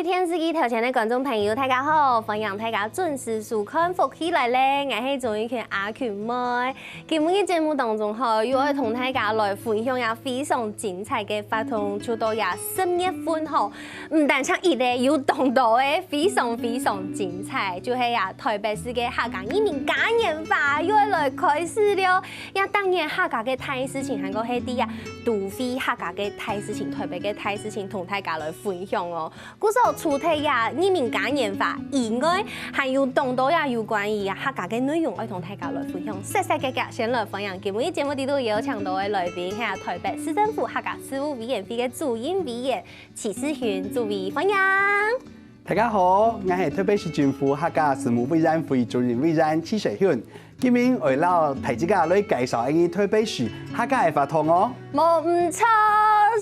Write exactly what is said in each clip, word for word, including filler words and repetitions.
電視機頭前个觀眾朋友，大家好！歡迎大家準時收看《福氣來了》，𠊎係鍾玉群阿群妹。今晡日節目當中吼，又愛同大家來分享一下非常精彩个活動，就到這十月份吼，毋單淨一個，有當多个非常非常精彩，就係啊台北市个客家義民嘉年華又愛來開始了。這當然客家个大事情，還過係在啊都會客家个大事情、台北个大事情，同大家來分享哦。 故所除忒這義民嘉年華以外，還有當多這有關於客家个內容愛同大家來分享。細細个个先來歡迎今晡日節目裡肚邀請到个來賓，係台北市政府客家事務委員會个主任委員徐世勳主委，歡迎。大家好，𠊎係台北市政府客家事務委員會主任委員徐世勳。 今晡日𠊎摎大自家來介紹𠊎俚台北市客家个活動哦。無毋著，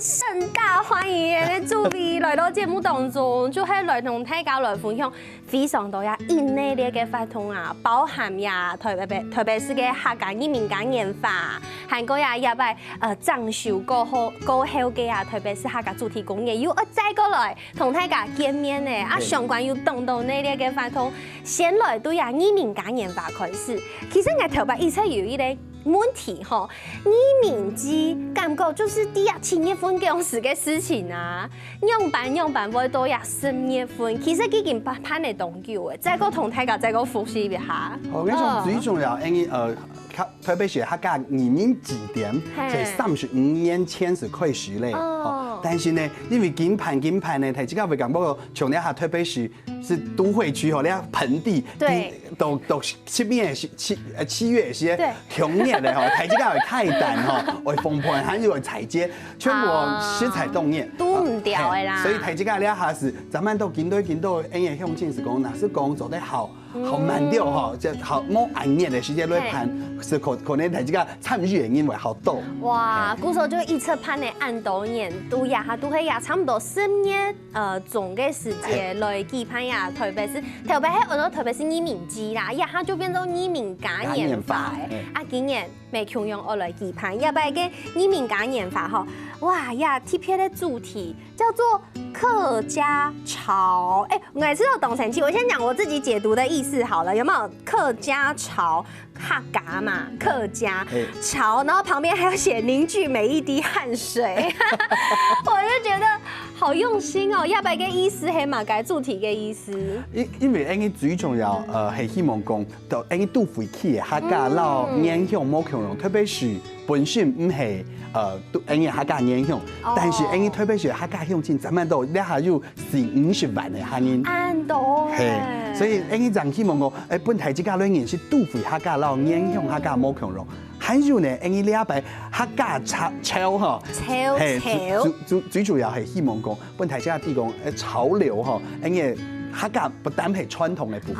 盛大歡迎𠊎俚主委來到節目當中，就係來同大家來分享非常多這一系列个活動啊，包含這台北，台北市个客家義民嘉年華，還過這這擺呃整修過後過後个啊台北市客家主題公園又愛再過來 同大家見面呢，啊相關有當多系列个活動，先來對這義民嘉年華開始。其實𠊎頭擺一直有一個問題吼，義民祭感覺就係在這七月份該央時个事情啊，仰般仰般會到這十月份，其實已經辦辦了當久了，再過同大家再過複習一下。好，𠊎想最重要，因為呃，特別係客家義民祭典，係三十五年前係開始个，哦，但是呢， 因為近排近排呢，大自家會感覺像這下特別係係都會區吼，這下盆地，對，都都七月係七呃七月係對，強烈个吼，大自家會開單吼，會封盤，還有會踩街，全部食材凍業，都毋掉个啦。所以大自家這下係，咱們都見到見到，𠊎个鄉親係講，若係講做得好， 好慢調吼，這好無恁熱个時間來辦，係可可能大自家參與个人會好多。哇，故所就一直辦了恁多年，都這下都係這差毋多十月呃中个時節來舉辦這台北市，特別係安到台北市義民祭啦，這下就變做義民嘉年華了。啊今年乜共樣愛來舉辦，這擺个義民嘉年華吼，哇，這特別个主題 叫做客家潮。欸，我每次都懂神奇。我先講我自己解讀的意思好了，有沒有？客家潮，客家嘛，客家潮，然後旁邊還要寫凝聚每一滴汗水，我就覺得好用心哦。這擺个意思係麼个？主題个意思？因因為𠊎俚最重要，呃，係希望講， 都𠊎俚都會區个客家摎原鄉無共樣，特別係本身毋係呃都𠊎俚客家原鄉，但是𠊎俚特別係客家鄉親，差毋多這下有四五十萬个客人。恁多欸。係，所以𠊎俚正希望講，欸，分大自家來認識都會客家摎原鄉客家無共樣。還有呢，𠊎俚這擺客家潮潮吼，潮係，最最最最主要係希望講， 分大自家知講，呃，潮流吼，因為客家不單係傳統个部分，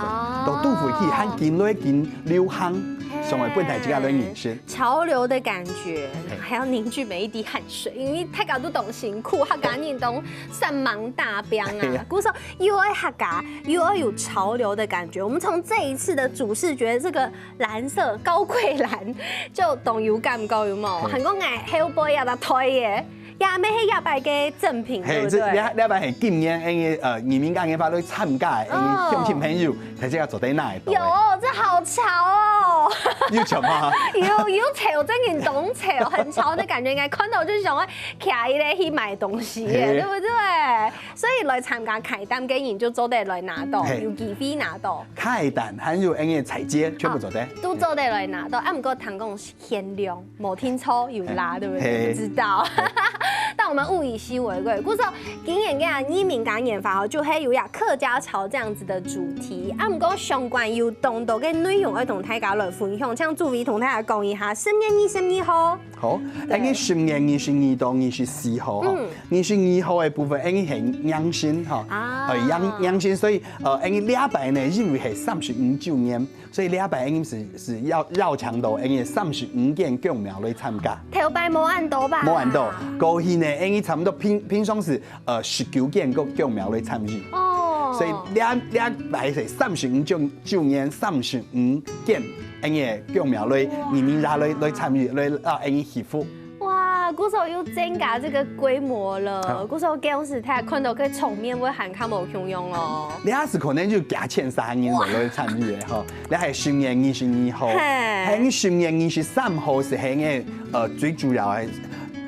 到都會區還緊來緊流行，想愛分大自家來認識。潮流的感覺，還要凝聚每一滴汗水，因為大家都當辛苦，客家人都煞猛打拚啊，故所又愛客家，又愛有潮流的感覺。我們從這一次的主視覺這個 藍色高貴藍，就當有感覺有無？還講𠊎後背也在推耶，也乜係這擺个贈品，對不對？這這擺係今年𠊎俚呃義民嘉年華來參加个鄉親朋友，大自家做得拿得到。有，這好潮哦！有潮嗎？有有潮，真的當潮，很潮的感覺，應該看到就想要騎一個去買東西耶，對不對？所以來參加開單个人就做得來拿到，有機會拿到。 開單還有𠊎俚个彩接全部做得，都做得來拿到。啊毋過聽講限量，無聽錯有啦，對不對？不知道。但我們物以稀為貴，故所今年个義民嘉年華哦，就係有這客家潮這樣子的主題。啊毋過相關有當多个內容愛同大家來分享，請主委同大家講一下，十月二十二號。 好，𠊎俚十月二十二到二十四號吼，二十二號个部分𠊎俚係迎新吼，呃迎迎新，所以呃𠊎俚這擺呢因為係三十五週年，所以這擺𠊎俚係係邀邀請到𠊎俚三十五間宮廟來參加。頭擺無恁多吧？無恁多，過去呢𠊎俚差毋多平平常時 呃十九間个宮廟來參與。哦，所以這這擺係三十五週週年，三十五間𠊎俚个宮廟來，義民也來來參與，來啊𠊎俚祈福。哇，故所又增加這個規模了，嗯。故所該時大家看到个場面會還較無共樣哦。這下係可能就幾千儕人落來參與个吼，這還十月二十二號，嘿。還十月二十三號係該个呃最主要个，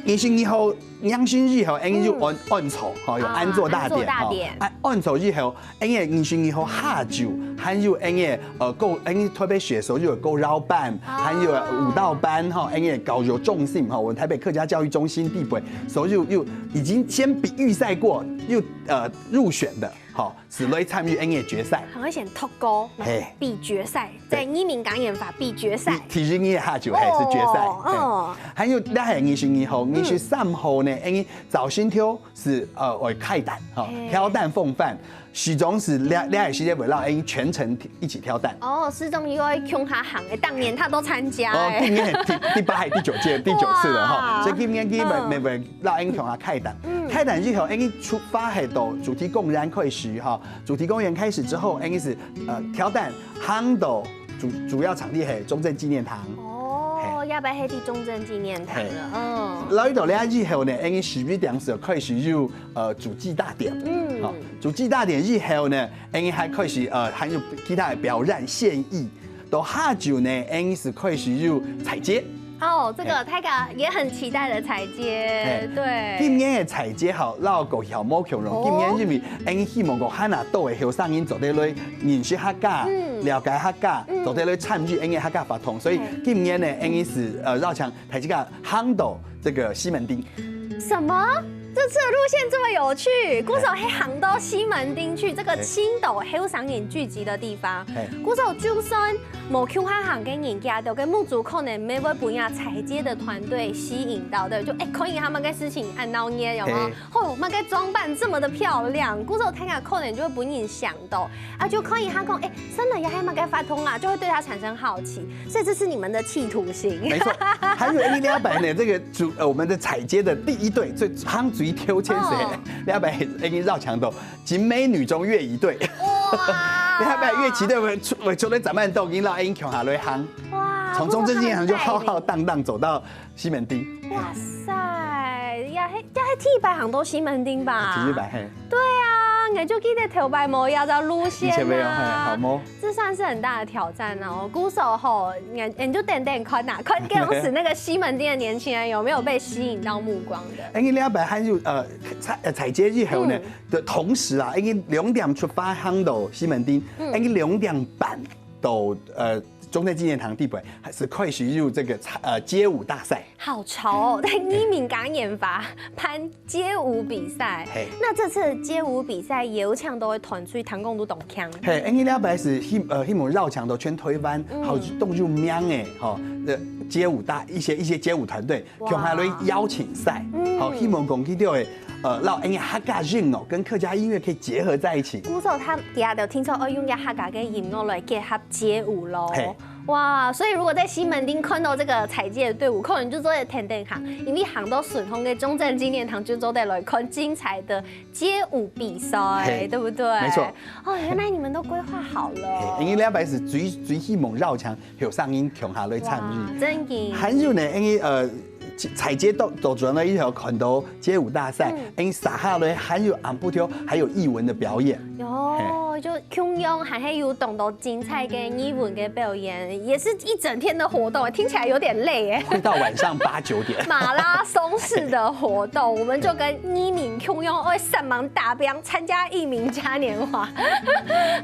二十二號迎新以後，𠊎就安安坐吼，有安坐大典吼，啊，安坐大典。啊安坐以後， 𠊎个二十二號下晝，還有𠊎个呃，个𠊎个特別寫手有个歌謠班，還有舞蹈班吼，𠊎个教育中心吼，我們台北客家教育中心地北，所以有有已經先比預賽過，又呃入選的，吼，係來參與𠊎个決賽。很會選 talk 歌，嘿。比決賽，在移民感染法比決賽。第一日下晝還係決賽，哦，哦。還有，該還二十二號，二十三號呢，𠊎个早晨頭 係呃愛開壇吼，嘿。挑擔風範，時常係這這个時間會摎𠊎全程一起挑擔。哦，時常又愛共下行个，當年他都參加哦，欸。今年第第八還第九屆，第九次了哈，哇。所以今年佢每嗯。每位摎𠊎共下開壇，嗯。開壇以後，𠊎出發係到主題公園開始哈，主題公園開始之後，𠊎係呃挑擔行到主主要場地係中正紀念堂。哦，嘿。這擺係在中正紀念堂了，嘿。嗯。來到這以後呢，𠊎十一點就開始有 呃，主祭大典。嗯。好，主祭大典以後呢，𠊎還開始呃，還有其他个表演獻藝。到下晝呢，𠊎係開始有踩街。哦，這個大家也很期待的踩街，嘿。對。今年个踩街吼，摎過去無共樣，哦。今年因為𠊎希望講還較多个後生人做得來認識客家，嗯。了解客家，嗯。做得來參與𠊎个客家活動，所以嘿。今年呢，𠊎係呃邀請大家行到這個西門町。什麼？這次的路線這麼有趣，故所係行到西門町去，這個青島後生人聚集的地方。嘿。故所就算無共下行个人，佢兜个目珠可能乜會分這踩街的團隊吸引到，對，就欸，看佢兜个事情恁鬧熱，有無？嘿。哦，麼个裝扮這麼的漂亮，故所大家可能就會分人想到，啊，就看佢兜講，欸，生了也還麼个活動啊，就會對他產生好奇。 所以這是你們的企圖心。沒錯，還有𠊎這擺呢，這個主呃我們的踩街的第一隊，最夯最挑戰是哦。這擺𠊎邀請到景美女中樂儀隊。哇！這擺樂器隊會出會出來咱們都已經摎𠊎共下來行，哇，從中正紀念堂就浩浩蕩蕩走到西門町。哇塞，也係也係第一擺行到西門町吧？第一擺嘿。對啊，𠊎就記得頭擺無這條路線啊。以前沒有，嘿，好無？ 這算是很大的挑戰哦。故所吼，你你就等等看吶，看當時那個西門町的年輕人有沒有被吸引到目光的。因為這擺還有呃踩呃踩街以後呢，嗯。的同時啊，因為兩點出發行到西門町，嗯。因為兩點半到呃中正紀念堂地北，還係開始有這個呃街舞大賽。 好潮哦！在移民感染法辦街舞比賽，嘿。那這次街舞比賽邀請到个團隊聽講都當強。嘿，因為這擺係希呃希望邀請到全台灣，嗯。好當有名个吼，呃街舞大一些一些街舞團隊，哇。共下來邀請賽，嗯。好希望講佢兜个呃，摎𠊎个客家音樂跟客家音樂可以結合在一起。故所佢兜聽說愛用這客家个音樂來結合街舞咯。嘿。 哇，所以如果在西門町看到這個踩街的隊伍，可能就做得跈等行，因為行到順風个中正紀念堂就做得來看精彩的街舞比賽，嘿，對不對？沒錯。哦，原來你們都規劃好了。嘿，因為這擺係最最希望邀請後生人共下來參與。哇，真的。還有呢，因為呃， 踩街到到轉了以後，看到街舞大賽，嗯。因為接下來還有暗晡頭，還有藝文的表演。有，嘿。就共樣還係有當多精彩个藝文个表演，也是一整天的活動，聽起來有點累耶。會到晚上八九點。馬拉松式的活動，我們就跟移民共樣，會煞猛打拚參加移民嘉年華，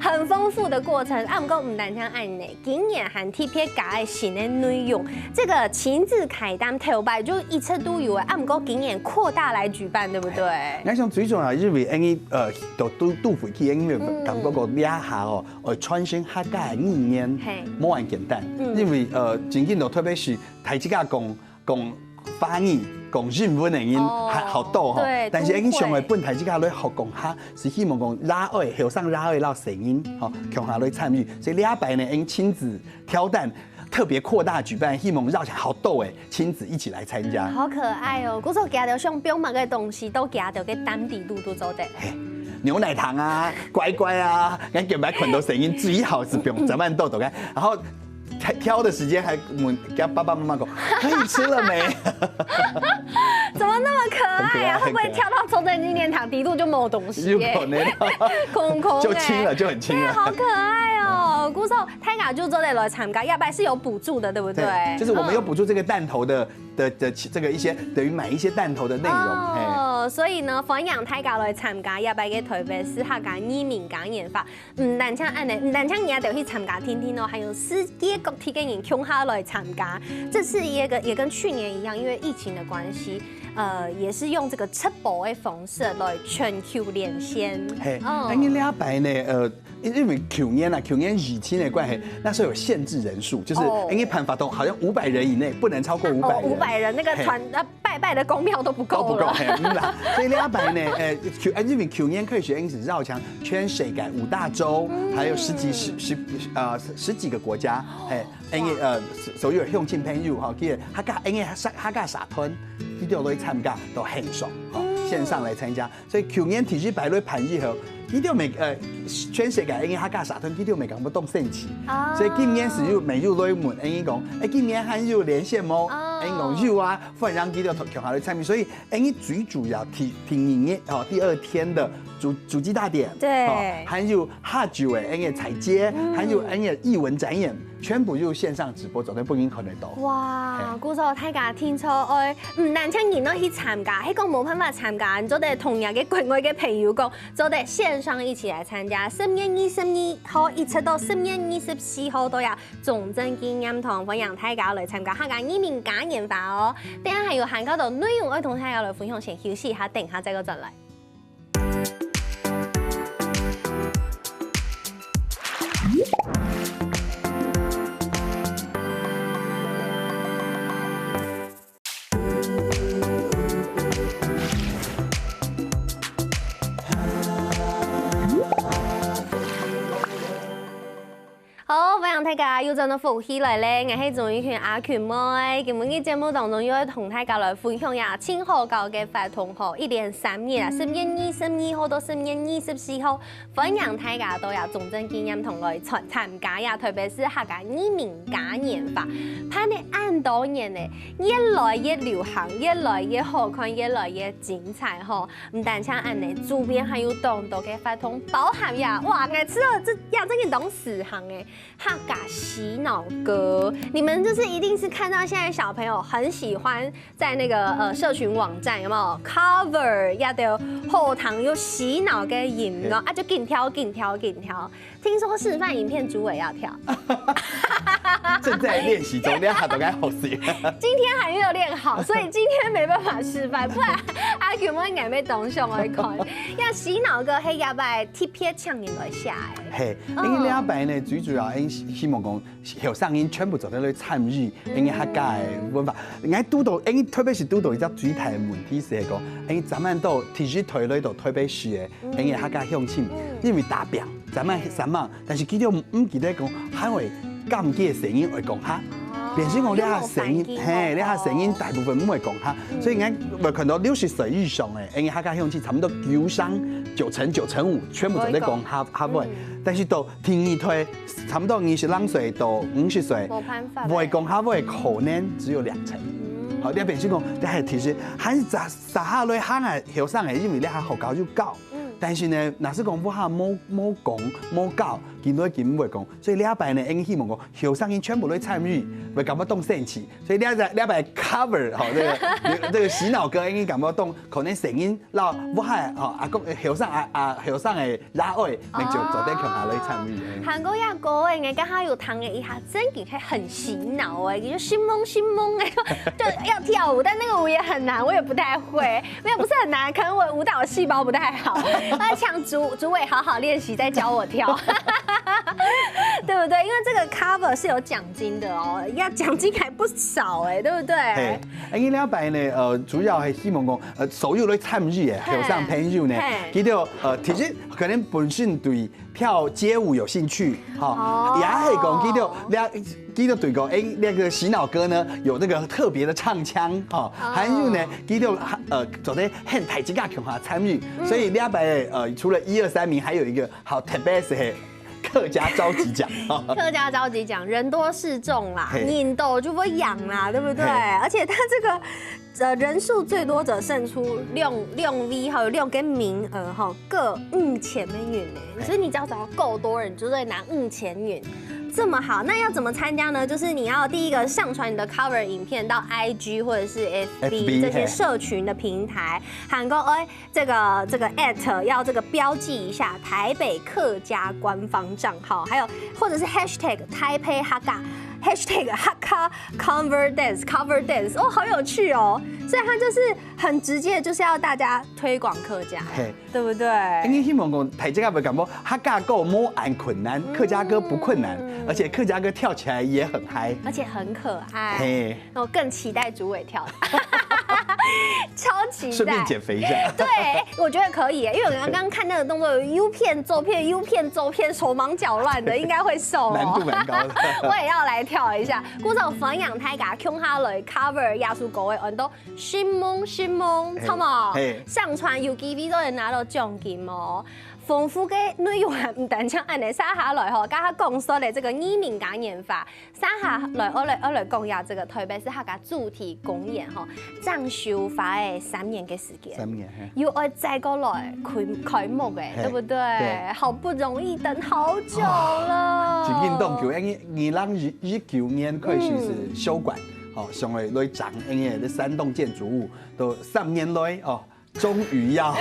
很豐富的過程。啊，毋過毋單淨恁呢， 今年還特別加个新个內容，這個親子凱當頭擺就一直都有个，啊，毋過今年擴大來舉辦，對不對？𠊎想最重要，因為𠊎呃，都都都回去，因為感覺講這下哦，呃，傳承客家个語言，嘿。無恁簡單，嗯。因為呃，真緊都特別係大自家講 講華語、講英文个人哦，還好多吼。對，但是𠊎想愛分大自家來學講客，係希望講拉愛後生拉愛摎細人吼，共下來參與。所以這擺呢，𠊎親子挑擔特別擴大舉辦，希望邀請好多个親子一起來參加。好可愛哦！故所佢兜想放麼个東西，都佢兜个擔底肚都做得。嘿，牛奶糖啊，乖乖啊，𠊎今擺看到細人最好係放十萬豆豆干，然後 挑挑的時間還問，跟爸爸媽媽講，可以吃了沒？怎么那么可爱啊？很可爱，会不会跳到中正纪念堂底肚就没东西耶？有可能啊。空空欸。就清了，就很清了。对，好可爱哦。故所大家就做得來參加，這擺是有補助的，對不對？對，就是我們有補助這個彈頭的，的，的，這個一些，等於買一些彈頭的內容，嘿。哦，所以呢，歡迎大家來參加這擺个台北市客家義民嘉年華。 毋單淨恁呢，毋單淨你也得去參加定定哦，還有世界各地个人共下來參加。這次也跟，也跟去年一樣，因為疫情的關係，呃，也是用這個直播的方式來全球連線。嘿，哦。但是這擺呢，呃，因為舊年啊，舊年疫情的關係，那時候有限制人數，就是哦。因為辦活動好像五百人以內，不能超過五百人。哦，五百人，那個團，嘿。呃，拜拜的公廟都不夠了。都不夠，嘿，嗯啦。所以這擺呢，呃，舊，呃，因為舊年開始已經是邀請全世界五大洲，嗯。還有十幾，十，十，呃，十幾個國家，嘿，因為，呃，所有鄉親朋友吼，其實客家，因為客，客家社團，佢都來參加，都線上，吼，嗯。線上來參加。所以舊年第一擺來辦以後，佢都沒，呃，全世界因為客家社團，佢都沒感覺當新奇。哦。所以今年係有，沒有來問，因為講，欸，今年還有連線無？哦。因為講有啊，歡迎佢都共下來參與。所以 因為最主要第，第二日，哦，第二天的主，主祭大典，對。哦，還有下晝个，因為踩街，嗯。還有因為藝文展演，全部用線上直播，做得分人看得到。哇，嘿。故所大家聽說，哎，毋單淨人愛去參加，係講無辦法參加，你做得同你个國外个朋友講，做得線上一起來參加。十月二十二號一直到十月二十四號都有 中正紀念堂，歡迎大家來參加客家義民嘉年華哦。等下還有還較多內容愛同大家來分享，先休息一下，等一下再過轉來。好，歡迎大家又轉到福氣來咧，𠊎係鍾玉群阿群妹。今晡日節目當中又愛同大家來分享呀，盡好搞个活動吼，一連三日啊，十月二十二號到十月二十四號，歡迎大家到呀中正紀念堂來參，參加呀，特別係客家義民嘉年華，辦了恁多年呢，越來越流行，越來越好看，越來越精彩吼。 毋單淨恁呢，周邊還有當多个活動，包含呀，哇，𠊎知道這，呀，這個當時行欸，客家洗腦歌。你們就是一定是看到現在小朋友很喜歡在那個，呃，社群網站，有沒有？Cover，呀，對，後堂有洗腦个音樂，嘿。啊，就緊跳，緊跳，緊跳。 聽說示範影片主委要跳。正在練習中，你還都該好笑。今天還沒有練好，所以今天沒辦法示範，不然阿群妹應該會當想愛看。呀洗腦歌係這擺特別請人來寫个。嘿，嗯。因為這擺呢，最主要因為希望講，後生人全部做得來參與，因為客家个文化。應該堵到，因為特別係堵到一隻最大个問題係講，因為咱們都第一代來到台北市个，因為客家鄉親，因為打拚，咱們三萬 但是佢兜毋記得講，還會感覺聲音會講客。哦，變成講這下聲音，用無反應，嘿，這下聲音大部分毋會講客，嗯。所以𠊎會看到六十歲以上个，因為客家鄉親差不多九成、九成、九成五全部都在講客，客話。嗯。但是到第二代，差不多二十零歲到五十歲，無辦法。會講客話可能只有兩成。嗯。好，你變成講，這下其實還係差，差下來，還係後生个，因為這下學校又高。嗯。但是呢，若係講屋下無，無講，無教，佢兜根本毋會講。 所以這擺呢，𠊎希望講後生人全部來參與，會感覺當生趣。所以這，這擺cover吼，這個，這個洗腦歌，𠊎感覺當可能聲音，摎屋下吼，阿公，後生阿，阿，後生个爺哀，𠊎就做得共下來參與。哦。還過這歌欸，𠊎剛剛有聽了一下，真的很洗腦欸，就心懵心懵欸，就要跳舞，但那個舞也很難，我也不太會。 沒有，不是很難，可能我舞蹈細胞不太好。那請主，主委好好練習，再教我跳，對不對？因為這個cover是有獎金的哦，要獎金還不少欸，對不對？嘿，因為這擺呢，呃，主要係希望講，呃，所有來參與个，嘿。後生朋友呢，嘿。佢兜，呃，其實可能本身對 跳街舞有興趣，吼，哦。也係講佢兜，佢兜對講，欸，那個洗腦歌呢，有那個特別的唱腔，吼，哦。還有呢，佢兜，呃，做得很大自家共下參與，嗯。所以這擺，呃，除了一二三名，還有一個好特別个客家召集獎，客家召集獎，人多勢眾啦，嘿。人多就會贏啦，對不對？嘿。而且他這個呃，人数最多者胜出兩，兩位，还有两个名额哈，各五千个银呢。所以你只要找到够多人，你就会拿五千元。这么好，那要怎么参加呢？就是你要第一个上传你的 cover 影片到 I G 或者是 F B F B 这些社群的平台，喊过哎，这个这个 at 要这个标记一下台北客家官方账号，还有或者是 hashtag 台北客家。Hashtag 客家 cover dance cover dance 哦，好有趣哦！所以它就是很直接，就是要大家推广客家，嘿，对不对？因为希望讲大家会感觉客家歌无恁困难，客家歌不困难，而且客家歌跳起来也很嗨。而且很可爱，嘿，那我更期待主委跳，超期待。顺便减肥一下。对，我觉得可以耶，因为我刚刚看那个动作，有片走片，有片走片，手忙脚乱的，应该会瘦哦。难度蛮高的。我也要来跳一下。故所欢迎大家共下来 cover 耶稣各位很多新梦新梦，好不好？嘿，上传有机会都能拿到奖金哦。丰富的内容啊，不单单按呢写下来吼，刚刚讲说的这个移民嘉年华，写下来，我来我来讲一下这个台北市客家主题公园吼，正修花了三年的时间。三年，嘿。又爱再过来开开幕哎，嘿对不对？对好不容易等好久了。真紧动久，因为二零一九年开始是休馆，好，上来来展，因为这三栋建筑物都三年来哦，终于要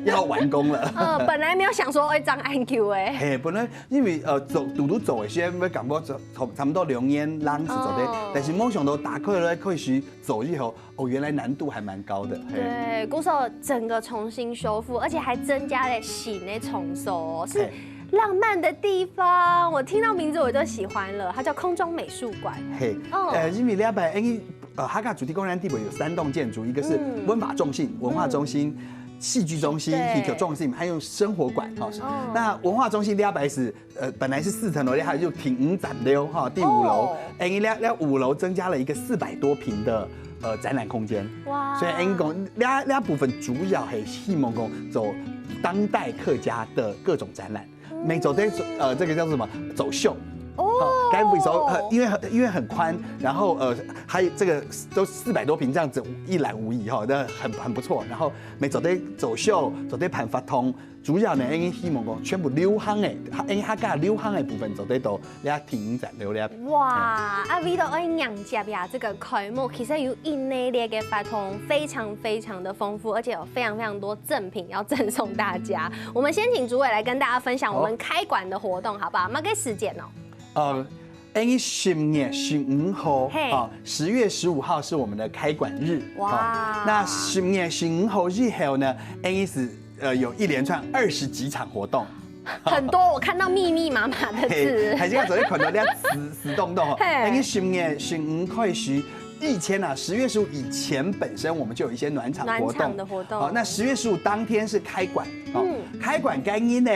要完工了。嗯，本来没有想说会这样安久哎。嘿，本来因为呃走堵堵走的时间，会感觉走差差不多两年，人是走的，哦但是没想到打开来开始走以后，哦，原来难度还蛮高的。嘿，对，故所整个重新修复，而且还增加了新的场所，是嘿浪漫的地方。我听到名字我就喜欢了，它叫空中美术馆。嘿，哦呃，因为礼拜，因为呃，客家主题公园底部有三栋建筑，一个是嗯文化中心，文化中心、戏剧中心、对戏剧中心，还有生活馆哈。哦那文化中心礼拜是呃，本来是四层楼，它就停五层楼哈，第五楼哦，哎，因为那五楼增加了一个四百多平的呃展览空间。哇所以，因讲那那部分主要还希望讲走当代客家的各种展览。每走这走呃，这个叫做什么？走秀。哦，该不走呃，因为很因为很宽，然后呃，还有这个都四百多平这样子一览无遗哈，那很很不错。然后每走这走秀，走这办活动，主要呢，因为希望讲全部流行的，因为客家流行的部分走这都，你要停展流量。哇，啊，为了爱迎接呀这个开幕，其实有一系列的活动非常非常的丰富，而且有非常非常多赠品要赠送大家。我们先请主委来跟大家分享我们开馆的活动，好不好？马个时间哦。呃，因为十月十五号，嘿啊，十月十五号是我们的开馆日。哇啊那十月十五号以后呢，因为是呃有一连串二十几场活动。很多我看到密密麻麻的字，还是要走一款的，要死死动动哦。嘿因为十月十五开始，以前啊，十月十五以前本身我们就有一些暖场活动。暖场的活动好，那十月十五当天是开馆。哦，嗯开馆该日呢，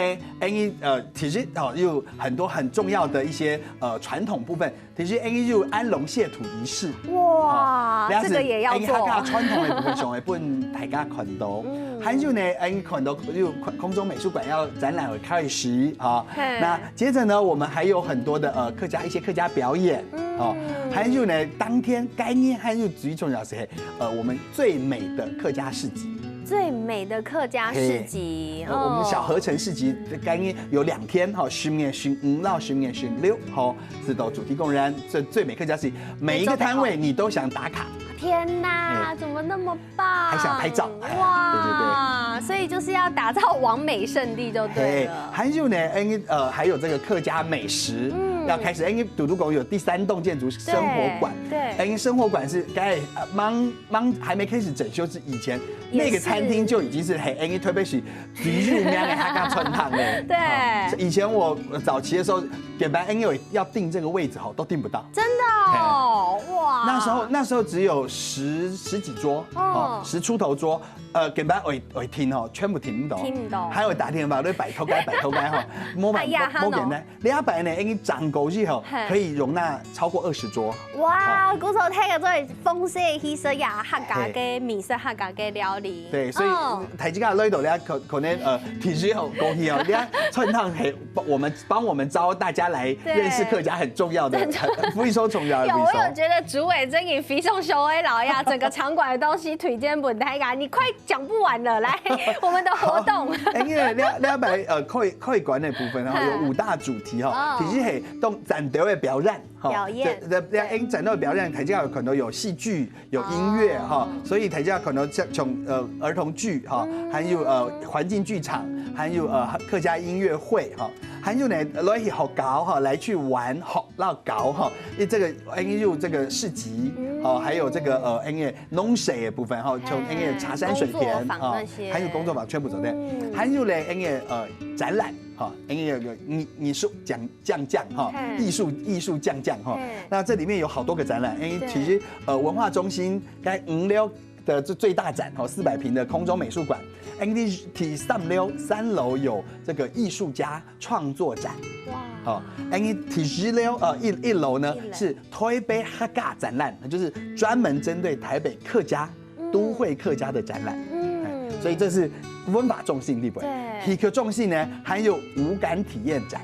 因为呃，其实哦有很多很重要的一些呃传统部分，其实因为有安龙谢土仪式。哇，哦这个也要做因为客家传统的部分，想要分大家看到。嗯还有呢，因为看到有空中美术馆要展览会开始啊。嘿那接着呢，我们还有很多的呃客家一些客家表演嗯哦。还有呢，当天该日还有最重要是呃我们最美的客家市集。最美的客家市集，呃我们小河哦城市集该日有两天哈，十月十五到十月十六哈，是到主题公园这最美客家市集，每一个摊位你都想打卡。天哪，怎么那么棒？还想拍照哎哇！所以就是要打造完美圣地就对了。还有呢，因为呃，还有这个客家美食，嗯要开始，因为堵堵讲有第三栋建筑生活馆，对因为生活馆是该呃，忙忙还没开始整修之以前，也是那个餐厅就已经是很，因为特别是最有名的客家餐厅了。对哦以前我早期的时候，点班因为要订这个位置哈，都订不到。真的哦，哇！那时候那时候只有十十几桌，哦哦，十出头桌，呃，点班会会停哦，全部停不到，停不到还有打电话都拜托该拜托该哈，没办哎呀法，没没点呢。礼拜呢，因为涨高級吼，嘿可以容纳超过二十桌。哇，故所大家做得豐盛个氣勢呀，客家个美食，客家个料理。对，所以嗯大家來到這，可可能呃，體質好高級哦，人家川烫很，我们帮我们招大家来认识客家很重要的，真的很非常重要的有，味我有道。觉得竹尾真的非常熟哎，老爷，整个场馆的东西推荐不大家，你快讲不完了。来，我们的活动，哎，因为两两百呃开开馆的部分哈，嗯有五大主题哈，哦其实嘿，当展头的表演哈，表演这这这哎，展头的表演，大家有可能有戏剧、有音乐哈，所以大家可能像从呃儿童剧哈，还有呃环境剧场，还有呃客家音乐会哈，还有呢来去学校哈，来去玩学校搞哈，因为这个哎有这个市集哦，还有这个呃哎农水的部分哈，从哎茶山水田工作坊啊那些，还有工作坊全部都在，还有嘞哎呃展览哈，哎有个艺艺术讲讲讲哈，嘿艺术艺术讲讲哈嘿，那这里面有好多个展览，哎对其实呃文化中心在五楼的这最大展哈，四百平的空中美术馆，哎第三楼三楼有这个艺术家创作展。哇，好，哎，你第一楼呃一一楼呢一楼是台北客家展览，就是专门针对台北客家、都会客家的展览。嗯哎所以这是文化中心地方。对体育中心呢还有五感体验展。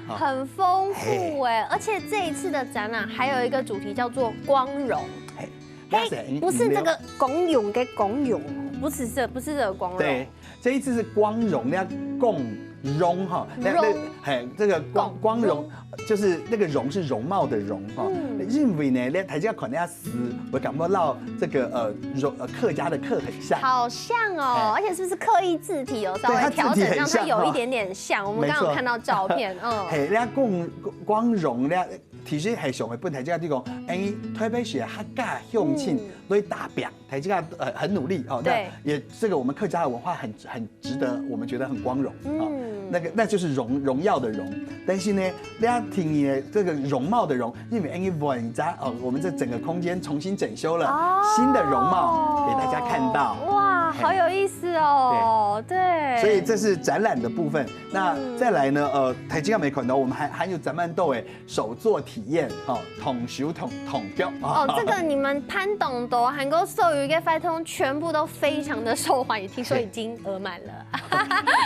很丰富哎，而且这一次的展览还有一个主题叫做光荣。嘿，嘿，不是这个光荣的光荣，不是这不是这个光荣。对，这一次是光荣，那光荣哈，那那荣嘿，这个光光光荣就是那个容是容貌的容哈，因为呢，那大家可能要死，我感觉到这个呃容呃客家的客很像。好像哦，而且是不是刻意字体有稍微调整，让它有一点点像？我们刚刚有看到照片，嗯，嘿，人家光光荣，人家其实还想会分大家讲，哎，特别是客家乡亲来打拼，大家呃很努力哦。对，也这个我们客家的文化很很值得，我们觉得很光荣哦。那个那就是荣荣耀的荣，但是呢，人家听你的这个容貌的容，因为哎，你文章哦，我们这整个空间重新整修了，新的容貌给大家看到。哇，好有意思哦，对，所以这是展览的部分。那再来呢，呃，台积电没看到，我们还还有展览到哎，手作体验哈，统修统统标哦，这个你们潘董的韩国手语跟发通全部都非常的受欢迎，听说已经额满了。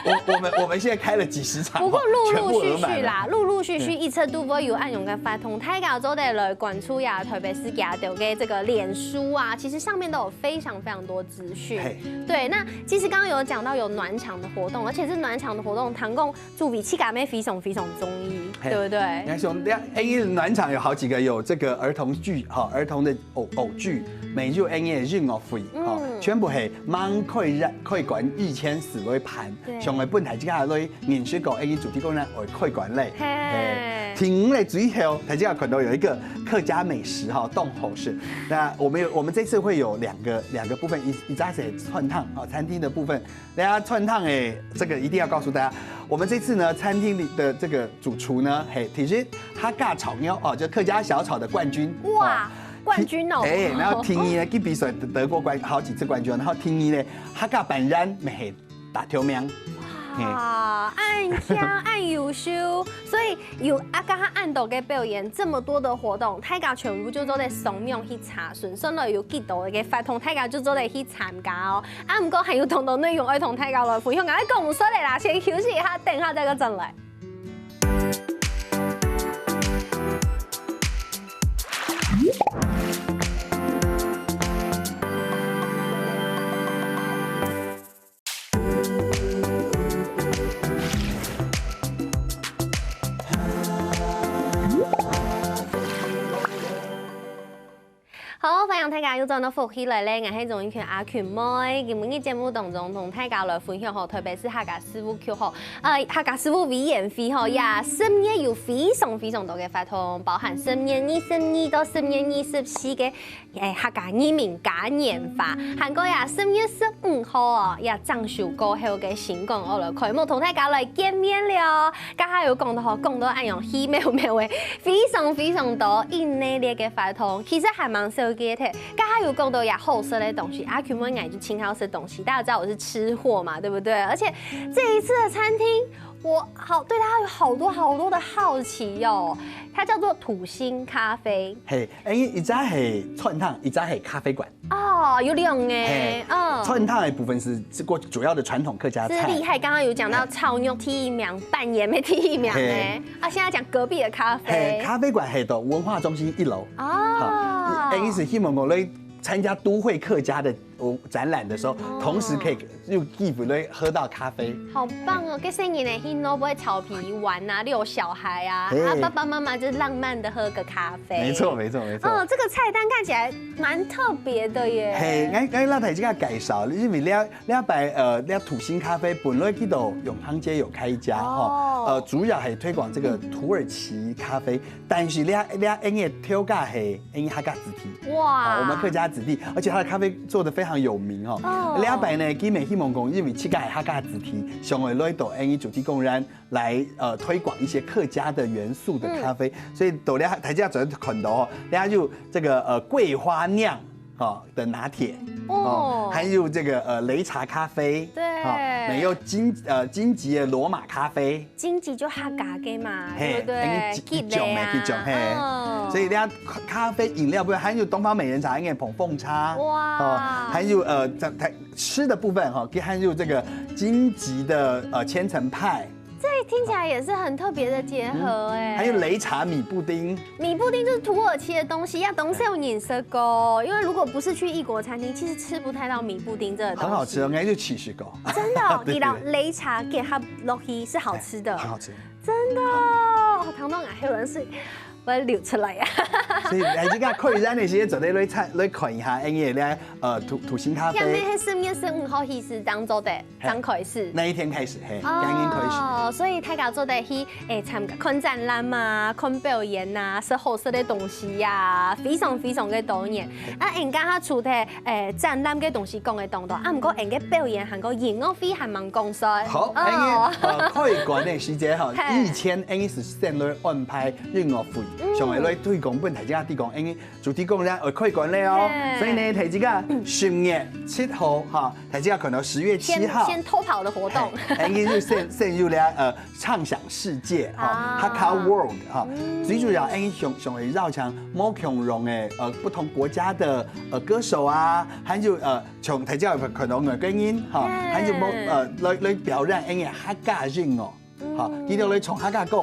我我们我们现在开了几十场，不过陆陆续全部额满了续啦，陆陆续续一直都会有恁样个发通，大家做得来关注呀，特别是亚洲的这个脸书啊，其实上面都有非常非常多资讯。嘿对，那其实刚刚有讲到有暖场的活动，而且是暖场的活动，唐共助比气感妹非常非常中意，嘿对不对？你看，像哎，暖场有好几个，有这个儿童剧哈，儿童的偶偶剧，美就哎也任我飞哈，全部系蛮可以让可以管一千四百盘，对上个本台之下都认识过哎主题公园我可以管类。嘿，停了之后，台下看到有一个客家美食哈，冻好吃。那我们有，我们这次会有两个两个部分，一一家是川烫啊，餐厅的部分。大家川烫哎，这个一定要告诉大家，我们这次呢，餐厅里的这个主厨呢，嘿，其实客家炒肉哦，就客家小炒的冠军哇哦，冠军哦哎，然后第二呢，去比赛得过冠好几次冠军，然后第二呢，客家板然美黑打球名。啊，恁强，恁优秀，所以有啊，刚刚恁多个表演，这么多的活动，大家全部就做得上网去查询，算了有几多个活动，大家就做得去参加哦。啊，不过还有当多内容爱同大家来分享，赶快跟我们说嘞啦，先休息一下，等一下再个转来。好，欢迎大家又转到福氣來咧，我係鍾意群阿群妹。今日節目當中同大家來分享吼，特別是客家事務局吼，呃，客家事務委員會吼，呀，十月有非常非常多个活動，包含十月二十二到十月二十四个，誒，客家移民嘉年華，還過呀，十月十五號哦，呀，整修過後个新館哦，來開幕，同大家來見面了。 剛才有講到吼，講到恁樣，奇妙妙个，非常非常多，因為這个活動其實還蠻少見个。剛才有講到也好食个東西，啊，今晡日就盡好食東西。大家知道我是吃貨嘛，對不對？而且這一次的餐廳，我好，對它有好多好多的好奇哦。它叫做土星咖啡。嘿，哎，一隻係餐廳，一隻係咖啡館。哦，有兩个，嘿，嗯。餐廳的部分是，是過主要的傳統客家菜。是厲害，剛剛有講到炒肉第一名、拌鹽的第一名呢。嘿。啊，現在講隔壁的咖啡。嘿，咖啡館係到文化中心一樓。哦。好，哎，意思希望講來參加都會客家的，呃，展覽的時候，哦。同時可以又既不會喝到咖啡。好棒哦！這細人仔去那邊調皮玩啊，遛小孩啊，嘿。啊，爸爸媽媽就浪漫的喝個咖啡。沒錯，沒錯，沒錯。哦，這個菜單看起來蠻特別的耶。嘿，來，來，讓大家介紹，因為這，這擺，呃，這土星咖啡本來佢到永康街有開一家，哦。吼，呃，主要係推廣這個土耳其咖啡，但是這，這𫣆个頭家係𫣆客家子弟。哇。啊，我們客家子弟，而且他的咖啡做得非常有名哦。哦。這擺呢，佢乜希望講，因為自家係客家子弟，想愛來到𫣆主題公園來，呃，推廣一些客家的元素的咖啡，嗯。所以到這，大家昨天看到哦，這有這個，呃，桂花釀，哦，的拿鐵，哦。哦，還有這個，呃，擂茶咖啡，對。哦，還有金，呃，金桔的羅馬咖啡。 金桔就客家个嘛，嘿，對不對？𫣆一，一種的，一種，嘿。嗯。所以人家咖啡飲料部分還有東方美人茶，應該膨風茶，哇。哦，還有，呃，在，在吃的部分哈，還有這個金桔的，呃，千層派。這聽起來也是很特別的結合哎。嗯，還有擂茶米布丁。米布丁就是土耳其的東西，要當少人食過，因為如果不是去異國餐廳，其實吃不太到米布丁這個東西。很好吃哦，應該就試食過。真的哦，對，你讓擂茶結合落去是好吃的。對，很好吃。 真的哦，我聽到𠊎口水會流出來啊。所以來這個客家的時間，做得來看，來看一下，因為咧，呃，土，土星咖啡。下面係十月十五號開始正做得，嘿。正開始。那一天開始，嘿，哦，今天開始。所以大家做得去，誒，參加，看展覽啊，看表演啊，食好食的東西啊，非常非常的多元。嘿。啊，人家他除了 誒，展覽个東西講个當多，啊，毋過𫣆个表演還過音樂會還吂講煞。好，哦。𫣆个，呃，開館个時間吼，嘿。以前𫣆是先來安排音樂會，嗯。想愛來推廣分大家知講，𫣆主題公園愛開館了哦。嘿。所以呢，大家十月七號哈，大家可能十月七號。先，先偷跑的活動。嘿，𫣆就先，先有了，呃， 唱響世界，哈，啊。Hakka World，哈。嗯。最主要，𫣆想，想愛邀請無共樣个，呃，不同國家的，呃，歌手啊，還有，呃，像大家有可能外國人，哈，嗯。還有無，呃，來，來表演𫣆个客家音樂，哈，嗯。佢兜來唱客家歌，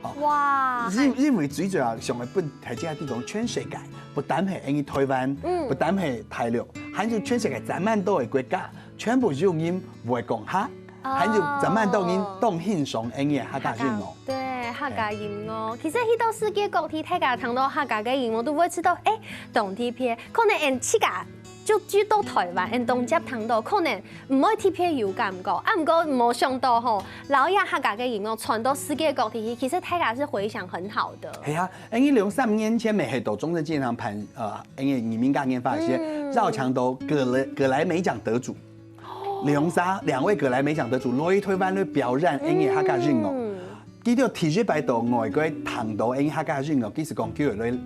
哈。哇，因，因為最主要想愛分大家知講全世界，不單係𫣆台灣，嗯。不單係大陸，還有全世界這滿多个國家，全部有人會講客。 還有這滿多人當欣賞𫣆个客家音樂。哦。客家，對，客家音樂。其實去到世界各地，大家聽到客家个音樂，都會知道，誒，當特別。可能𫣆自家就，就到台灣，𫣆當輒聽到，可能毋會特別有感覺。啊，毋過無想到吼，摎這客家个音樂傳到世界各地去，其實大家是迴響很好的。係啊，𫣆兩三年前，乜係到中正紀念堂辦，呃，𫣆个移民嘉年華个時間，嗯。邀請到格萊，格萊美獎得主。 兩儕，兩位格萊美獎得主來台灣來表演𫣆个客家音樂。嗯。佢兜第一擺到外國聽到𫣆客家音樂，佢就講佢愛來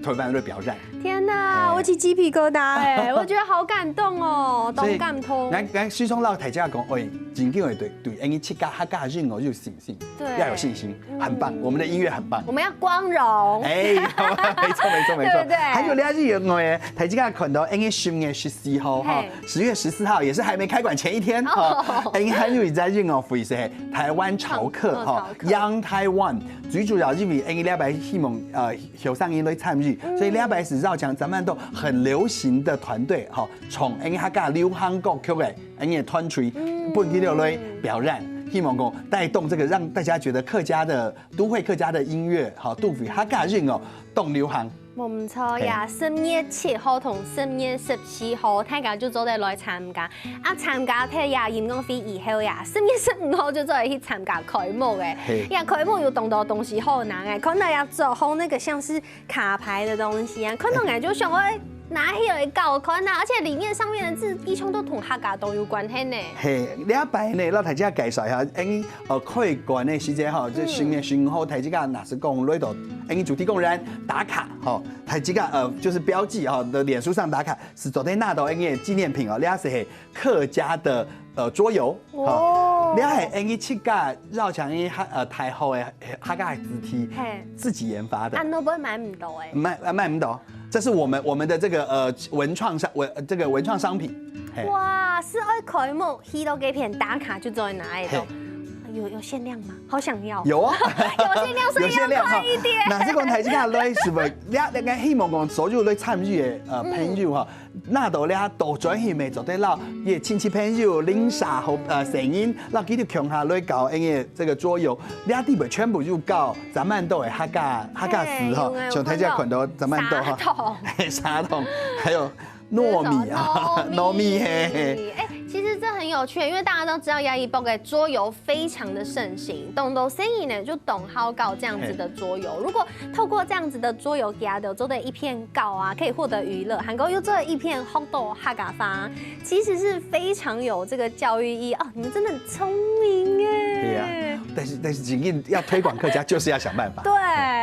台灣來表演。天哪，哎。我起雞皮疙瘩哎，我覺得好感動哦，所以，當感動。𠊎，𠊎時常摎大家講，哎，真正愛對，對𫣆自家客家音樂有信心。 對。要有信心，很棒，嗯。我們的音樂很棒。我們要光榮。哎，沒錯，沒錯，沒錯。對不對？還有咧，係因為大家看到，哎，十月十四號哈，嘿。十月十四號也是還沒開館前一天哈，哦。哎，還有一隻音樂會係台灣潮客哈，哦，潮客。Young Taiwan，最主要因為哎，這擺希望，呃，後生人來參與，嗯。所以這擺係邀請這滿多很流行的團隊哈，唱哎客家流行歌曲个 恁樣个團隊，嗯。分佢兜來表演，希望講帶動這個讓大家覺得客家的，都會客家的音樂，哈，都會客家音樂當流行。無毋著呀，嘿。十月七號同十月十四號，大家就做得來參加。啊，參加忒呀音樂會以後呀，十月十五號就做得去參加開幕誒。嘿。呀，開幕有當多東西好拿誒，看到呀，做好那個像是 卡牌的東西啊，看到𠊎就想愛拿起來搞看啊，而且裡面上面的字，一向都同客家都有關係呢。嘿，這擺呢，摎大家介紹一下，𫣆，呃，開館的時間哈，就十月十五號，大家若係講來到𫣆主題公園打卡哈，大家，呃，就是標記哈，的臉書上打卡，係做得拿到𫣆个紀念品哦，這係客家的，呃，桌遊，哈。哦。你係因為自家邀請个客呃大學个客家个子弟嘿自己研發的啊，，都不會買唔到哎。买买不到，这是我们我们的这个呃文创商文这个文创商品，嘿，哇，係愛開幕，去到該片打卡就做得拿得到嘿。有有限量吗？好想要。有啊，有限量，所以要有限量哈快一点。。那这个台积卡来是不？你你看希望讲所有来参与的呃朋友哈，拿到了多转去美做得了，也亲戚朋友、邻舍和呃生意，那佢哋共下来搞因为这个桌游，你地方全部有搞咱们都的客家客家事哈嘿，像大家看到咱们都哈砂糖，嘿砂糖，还有糯米啊，糯米嘿嘿。哎，其实这很有趣，因为大家都知道牙医包的桌游非常的盛行，懂都生意呢就懂好搞这样子的桌游。如果透过这样子的桌游，给他的做的一片搞啊，可以获得娱乐，还够又做了一片好多哈嘎发，其实是非常有这个教育意义哦。你们真的很聪明耶。对呀，但是但是仅仅要推广客家，就是要想办法。对，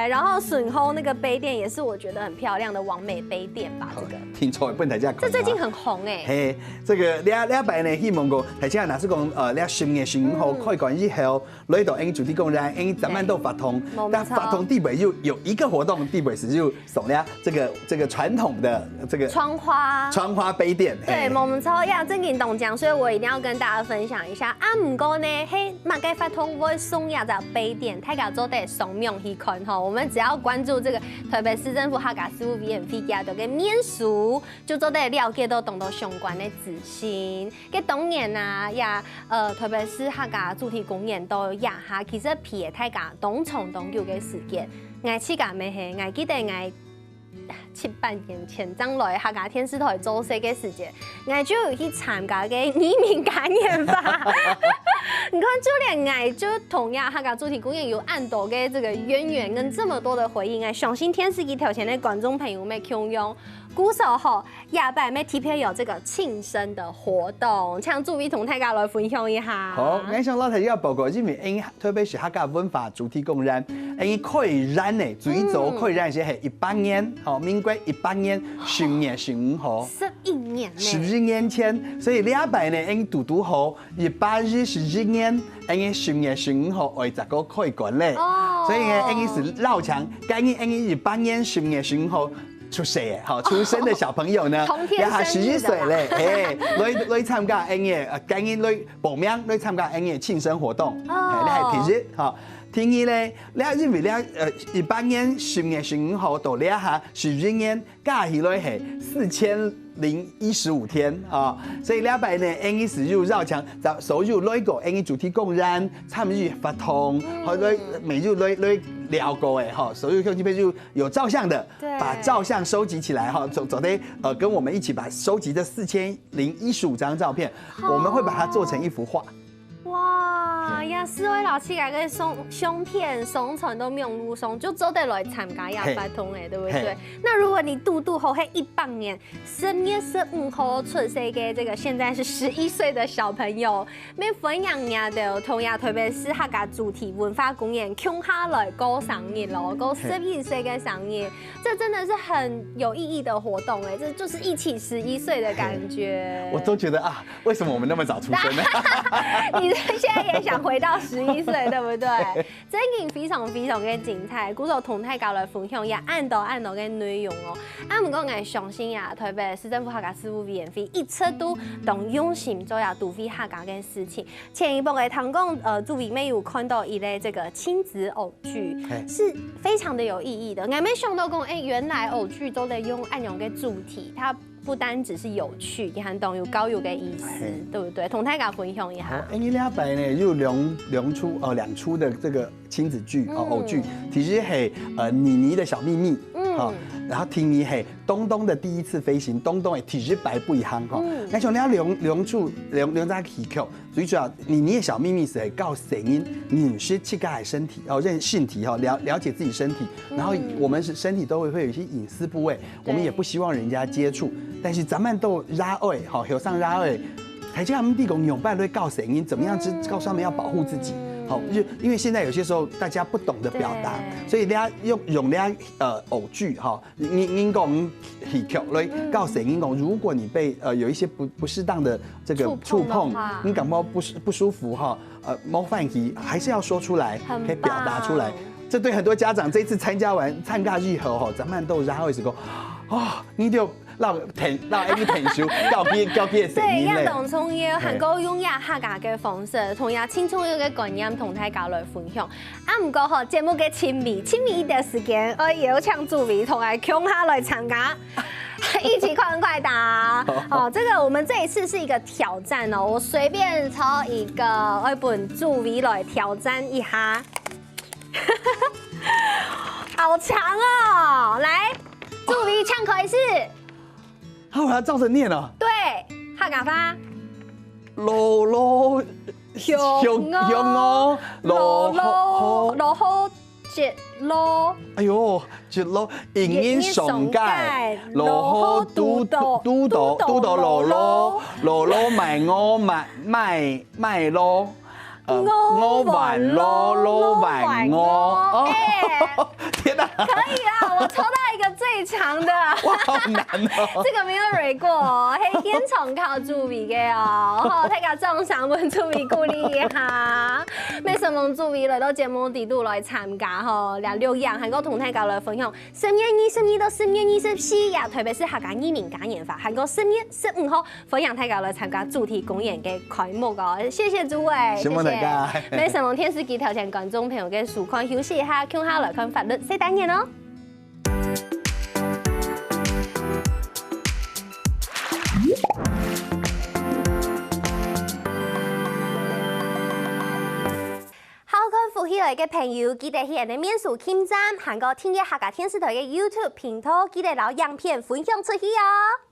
然后沈后那个杯垫也是我觉得很漂亮的完美杯垫吧，这个。听错，不能再讲。这最近很红哎、嘿，这个两两百呢，希望讲，大家若是讲，呃，两十月十五号开馆以后，来到因主题公园，因咱们都发通没，错但发通地方有有一个活动，地方是有送了这个这个传统的这个窗花。窗花杯垫，对，嘿我们超要正经懂讲，所以我一定要跟大家分享一下。啊，毋过呢，嘿，马盖发通会送一只杯垫，大家做得上网去看吼。我们只要关注这个台北市政府客家事务委员会家的个面书，就做得了解到当多相关的资讯。个当然啊，呀，呃，台北市客家主题公园到这下，其实陪大家当长当久的时间。我自家也是，我记得我七八年前正來客家電視台做事个時節，𠊎就有去參加个移民嘉年華。你看，就連𠊎就同樣客家主題公園有恁多个這個淵源跟這麼多的回憶，𠊎相信電視機頭前的觀眾朋友們共樣。故所吼，下擺乜特別有這個慶生的活動，請主委同大家來分享一下。好，𠊎想老弟要報告，因為因特別是客家文化主題公園，因開展呢，最早開展是係一八年，吼，民國一八年十月十五號。十一年呢。十一年前，所以禮拜呢，因堵堵好，一百二十一年，因十月十五號愛再過開館咧。哦所以呢，因是老強，今年因一八年十月十五號出世的，好，出生的小朋友呢，同天生日的啦也還十一歲咧，嘿，來來參加因个，呃，今年來報名來參加因个慶生活動，哦嘿，你還第一，好。第二呢，你因為你呃一八年十月十五號到這下十一年， 加起來係四千零一十五天啊，所以禮拜呢，因是有邀請，所有來過因主題公園參與活動，或者每日來來聊過的哈，所有兄弟朋友有照相的，對把照相收集起來哈，做做得呃跟我們一起把收集這四千零一十五張照片，我們會把它做成一幅畫。 哇，也係會摎自家个相相片上傳到網路上，就做得來參加這活動誒，對不對嘿？那如果你堵堵好係一八年十月十五號出世个這個現在是十一歲的小朋友，乜歡迎你兜同樣特別係客家主題文化公園共下來過生日咯，過十一歲个生日，這真的是很有意義的活動誒，這就是一起十一歲的感覺。我都覺得啊，為什麼我們那麼早出生呢？你現在也想回到十一歲，對不對？真的非常非常的精彩，故所同大家來分享也恁多恁多个內容哦。啊，毋過𠊎相信啊，台北市政府客家事務委員會一直都當用心做這都會客家个事情。前一步个聽講，呃，主委乜有看到一類這個親子偶劇嘿，是非常的有意義的。𠊎沒想到講，哎，原來偶劇都在用恁樣个主題，它 不單只是有趣，也還當有教育个意思，嘿對不對？同大家分享一下。好，因為禮拜呢有兩兩齣哦兩齣的這個親子劇哦偶劇，其實係呃妮妮的小祕密，嗯好，然後第二係東東的第一次飛行，東東的第一擺飛行哈。那像那兩兩齣兩兩隻戲劇，最主要妮妮的小祕密是教細人認識自家的身體，哦認性體哈，了了解自己身體，然後我們是身體都會會有一些隱私部位，我們也不希望人家接觸，但是咱們都熱愛哈，後生熱愛。大家毋知講仰般來教細人，怎麼樣去告訴他們要保護自己。哦，就因为现在有些时候大家不懂得表达，所以大家用用那呃偶句哈，您您讲戏曲来告诉您讲，如果你被呃有一些不不适当的这个触碰，你感到不不舒服哈，呃，冒犯你还是要说出来，可以表达出来。这对很多家长这次参加完参加以后哈，咱们都然后一直讲，哦，你就让疼让 A B 疼羞，告别告别谁？对，一样当重要，还过用一下客家个方式，同一下轻松一个观念同大家来分享。啊，毋过吼，节目个亲密，亲密一点时间，呃，也有请主委同来共下来参加。一起快问快答哦，这个我们这一次是一个挑战哦，我随便抽一个，我本主委来挑战一下。好强哦！来，主委请开始。好，我要照着念哦。对，客家话。老老香哦，老老老好一路。哎呦，一路迎迎上街，老好堵到堵到堵到老老，老老卖我卖卖卖咯。我完咯，我完我。天哪！可以啦，我抽到一个最强的。哇，好难哦！这个没有蕊过哦，嘿，现场靠助理的哦，吼，大家掌声为助理鼓励一下。为什么助理来到节目底肚来参加吼？两六样，还够同大家来分享。十月二十二到十月二十四呀，特别是客家移民嘉年华，还够十月十五号。 欢迎大家来参加主题公演个开幕哦！谢谢主委，谢谢大家。没什么电视机头前观众朋友个收看，休息一下，共下来看法律这单元哦。好看福气来个朋友，记得去俺的面书网站，还有订阅客家电视台个 YouTube 频道，记得留影片分享出去哦。